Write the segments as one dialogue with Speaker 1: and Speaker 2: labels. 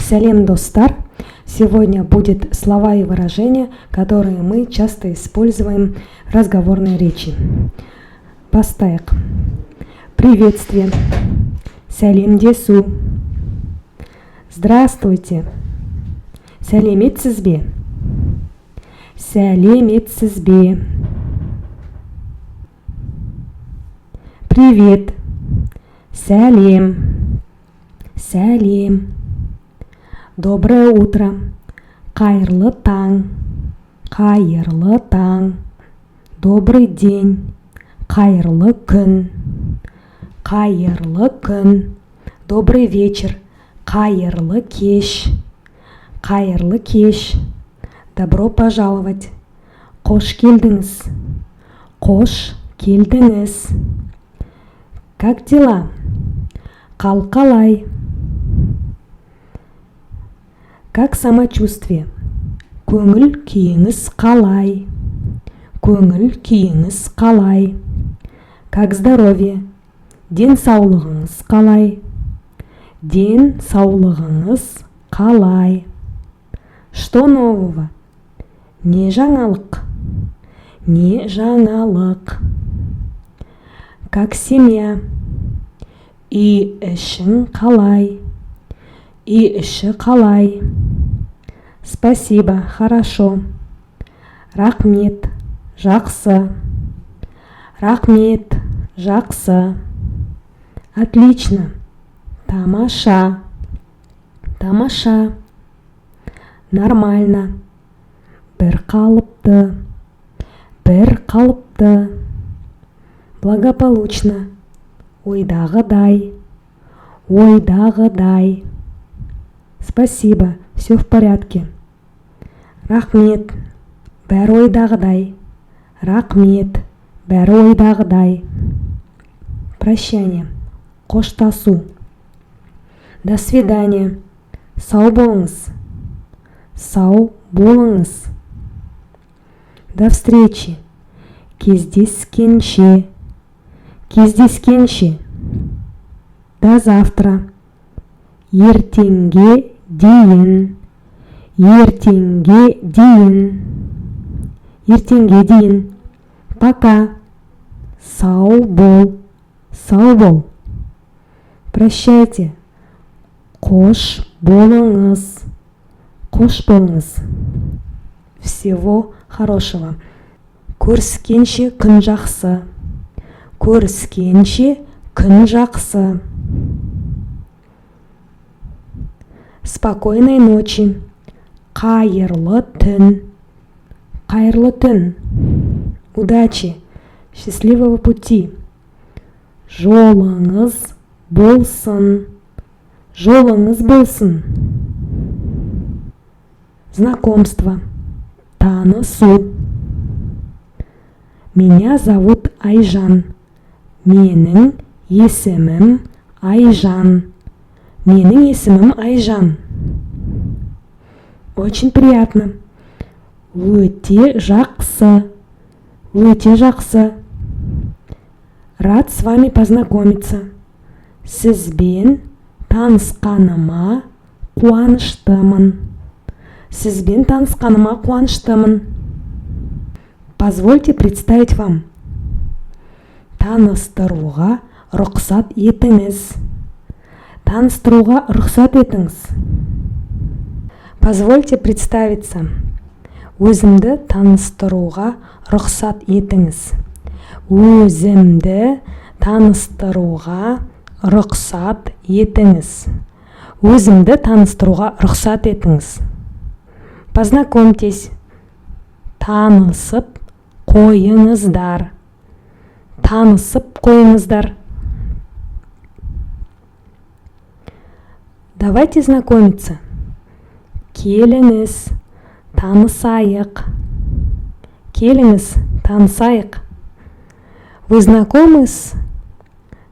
Speaker 1: Сәлем, достар! Сегодня будет слова и выражения, которые мы часто используем в разговорной речи. Бастайық. Приветствие. Сәлемдесу. Здравствуйте. Сәлеметсіз бе? Сәлеметсіз бе? Привет. Сәлем. Сәлем. Доброе утро. Қайырлы таң. Қайырлы таң. Добрый день. Қайырлы күн. Қайырлы күн. Добрый вечер. Қайырлы кеш. Қайырлы кеш. Добро пожаловать. Қош келдіңіз. Қош келдіңіз. Как дела? Қал қалай? Как самочувствие? Көңіл күйіңіз қалай? Көңіл күйіңіз қалай? Как здоровье? Денсаулығыңыз қалай? Денсаулығыңыз қалай? Что нового? Не жаңалық? Не жаңалық? Как семья? Үй ішің қалай? Үй іші қалай? Спасибо, хорошо. Рақмет, жақсы. Рақмет, жақсы. Отлично. Тамаша. Тамаша. Нормально. Бір қалыпты. Бір қалыпты. Благополучно. Ойдағыдай. Ойдағыдай. Спасибо, все в порядке. Рахмет, бәрі ойдағыдай. Рахмет, бәрі ойдағыдай. Прощание. Қоштасу. До свидания. Сау болыңыз. Сау болыңыз. До встречи. Кездескенше. Кездескенше. До завтра. Ертеңге дейін. Ертеңге дейін. Ертеңге дейін. Пока. Сау бол. Сау бол. Прощайте. Қош болыңыз. Қош болыңыз. Всего хорошего. Көріскенше, күн жақсы. Көріскенше, күн жақсы. Спокойной ночи. Қайырлы түн. Қайырлы түн. Удачи. Счастливого пути. Жолыңыз болсын. Жолыңыз болсын. Знакомство. Танысу. Меня зовут Айжан. Менің есімім Айжан. Менің есімім Айжан. Очень приятно. Өте жақсы. Өте жақсы. Рад с вами познакомиться. Сізбен танысқаныма қуаныштымын. Сізбен танысқаныма қуаныштымын. Позвольте представить вам. Таныстыруға рұқсат етіңіз. Таныстыруға рұқсат етіңіз. Позвольте представиться. Өзімді таныстыруға рұқсат етіңіз. Өзімді таныстыруға рұқсат етіңіз. Өзімді таныстыруға рұқсат етіңіз. Познакомьтесь. Танысып қойыңыздар. Танысып қойыңыздар. Давайте знакомиться. Келіңіз, танысайық. Келіңіз, танысайық. Вы знакомы с?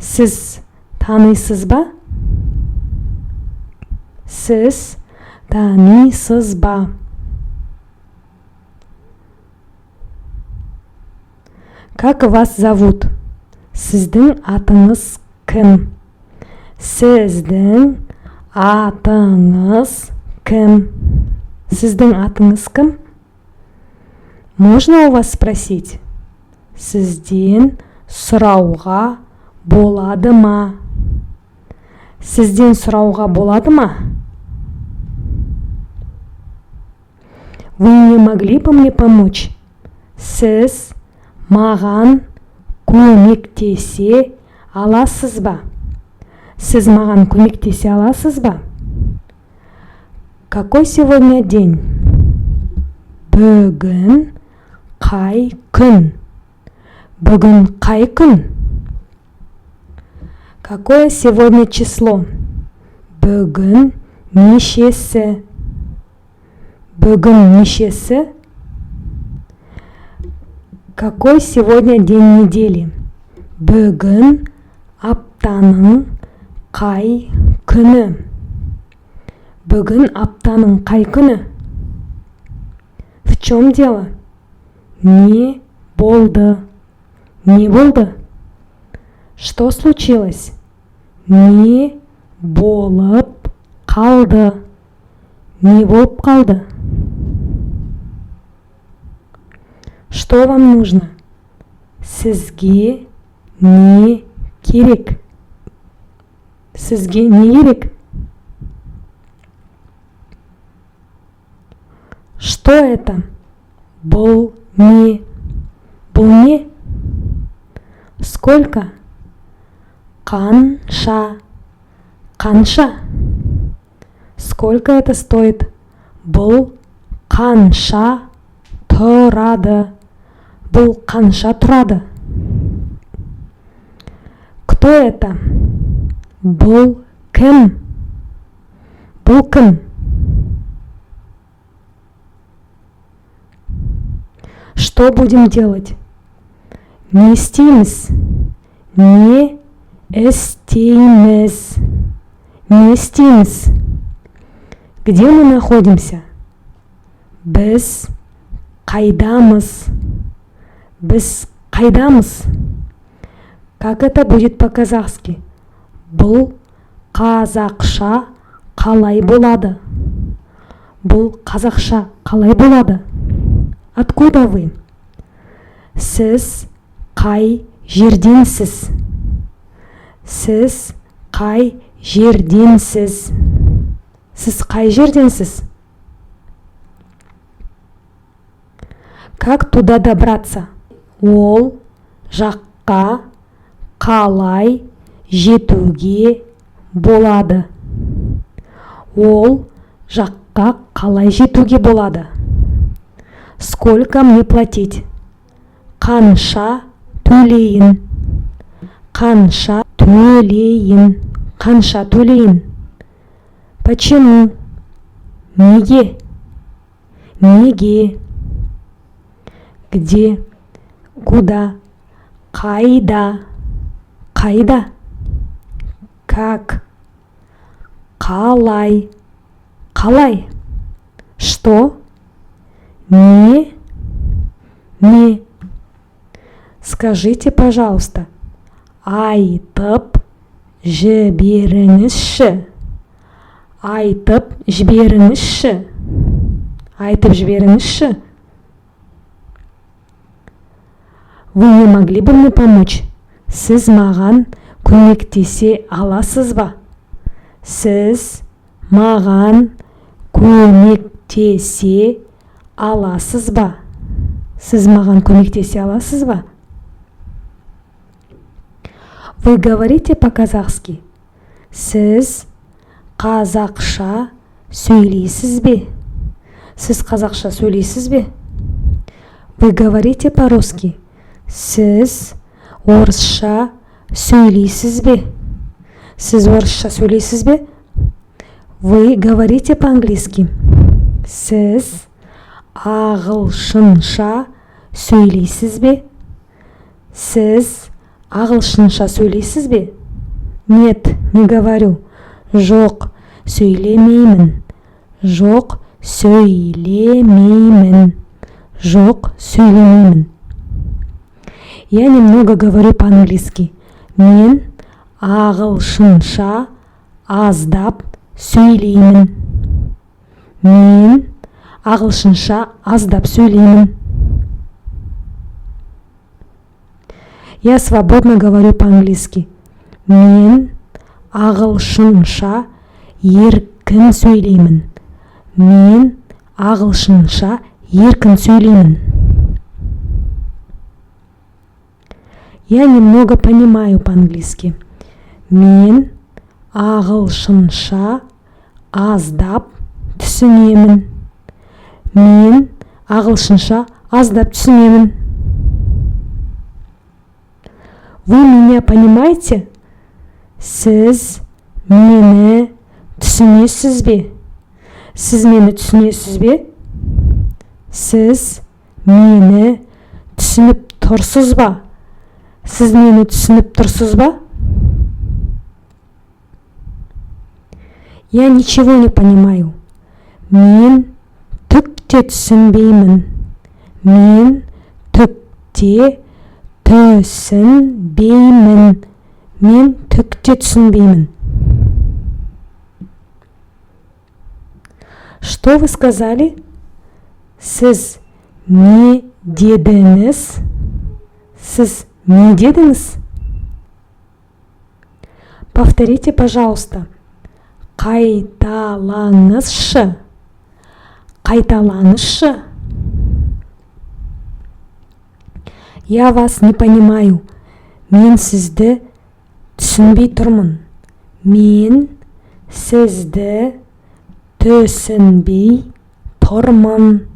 Speaker 1: Сіз танисыз ба? Сіз танисыз ба? Как вас зовут? Сіздің атыңыз кім? Сіздің Атыңыз кім? Сіздің атыңыз кім? Можно у вас спросить? Сізден сұрауға болады ма? Сізден сұрауға болады ма? Вы не могли бы мне помочь? Сіз маған көмектесе аласыз ба? Сіз маған көмектесе аласыз ба? Какой сегодня день? Бүгін қай күн? Бүгін қай күн? Какое сегодня число? Бүгін нешесі? Бүгін нешесі? Какой сегодня день недели? Бүгін аптаның қай күні? Бүгін аптаның қай күні? В чем дело? Не болды? Не болды? Что случилось? Не болып қалды? Не болып қалды? Что вам нужно? Сізге не керек? Сізге не керек? Что это? Бұл не? Бұл не? Сколько? Қанша? Қанша? Сколько это стоит? Бұл қанша тұрады? Бұл қанша тұрады? Кто это? Бұл кім? Бұл кім? Что будем делать? Не істейміз? Не істейміз? Не істейміз? Где мы находимся? Біз қайдамыз? Біз қайдамыз? Как это будет по-казахски? Бұл қазақша қалай болады? Бұл қазақша қалай болады? Откуда вы? Сіз қай жерденсіз? Сіз қай жерденсіз? Сіз қай жерденсіз? Как туда добраться? Ол жаққа қалай жетуге болады? Ол жаққа қалай жетуге болады? Сколько мне платить? Қанша төлейін? Қанша төлейін? Қанша төлейін? Почему? Неге? Неге? Где? Куда? Қайда? Қайда? Как? Қалай? Қалай? Что? Не? Не. Скажите, пожалуйста. Айтып жіберіңізші. Айтып жіберіңізші. Айтып жіберіңізші. Вы не могли бы мне помочь? Сіз маған көмектесе аласыз ба? Сіз маған көмектесе аласыз ба? Сіз маған көмектесе аласыз ба? Вы говорите по-казахски? Сіз қазақша сөйлейсіз бе? Сіз қазақша сөйлейсіз бе? Вы говорите по-русски? Сіз орысша сөйлейсіз бе? Сіз орысша сөйлейсіз бе? Вы говорите по-английски? Сіз ағылшынша сөйлейсіз бе? Сіз ағылшынша сөйлейсіз бе? Нет, не говорю. Жоқ, сөйлемеймін. Жоқ, сөйлемеймін. Жоқ, сөйлемеймін. Я немного говорю по-английски. Мен ағылшынша аздап сөйлеймін. Мен ағылшынша аздап сөйлеймін. Я свободно говорю по-английски. Мен ағылшынша еркін сөйлеймін. Мен ағылшынша еркін сөйлеймін. Я немного понимаю по-английски. Мен ағылшынша аздап түсінемін. Мен ағылшынша аздап түсінемін. Вы меня понимаете? Сіз мені түсінесіз бе? Сіз мені түсінесіз бе? Сіз мені түсініп тұрсыз ба? Сіз мені түсініп тұрсыз ба? Я ничего не понимаю. Мен түк те түсінбеймін. Мен түк те түсінбеймін. Мен түк те түсінбеймін. Что вы сказали? Сіз не дедіңіз? Сіз не дедіңіз? Повторите, пожалуйста. Қайталаңызшы. Қайталаңызшы. Я вас не понимаю. Мен сізді түсінбей тұрмын. Мен сізді түсінбей тұрмын.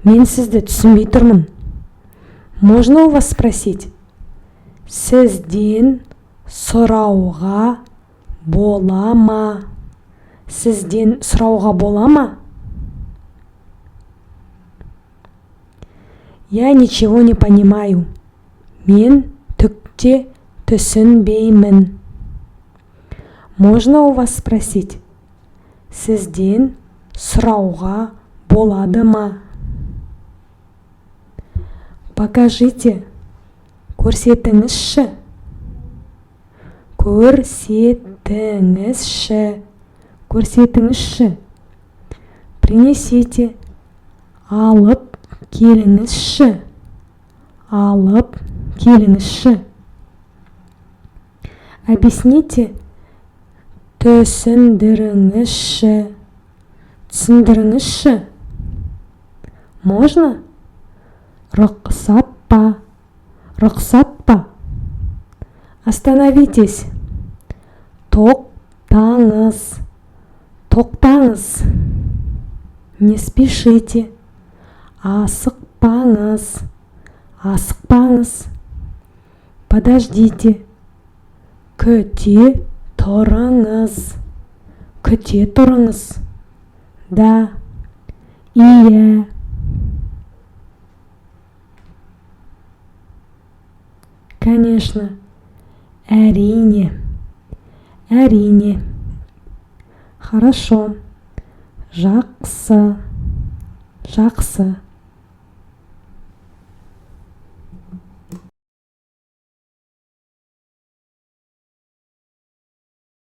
Speaker 1: Мен сізді түсінбей тұрмын. Можно у вас спросить? Сізден сұрауға бола ма? Сізден сұрауға бола ма? Я ничего не понимаю. Мен түк те түсінбеймін. Можно у вас спросить? Сізден сұрауға болады ма? Покажите. Көрсетіңізші. Көрсетіңізші. Көрсетіңізші. Принесите. Алып келіңізші. Алып келіңізші. Объясните. Түсіндіріңізші. Түсіндіріңізші. Можно? Рұқсат па? Рұқсат па? Остановитесь. Тоқтаңыз. Тоқтаңыз. Не спешите. Асықпаңыз. Асықпаңыз. Подождите. Күте тұрыңыз. Күте тұрыңыз. Да. Иә. Конечно. Әрине. Әрине. Хорошо. Жақсы. Жақсы.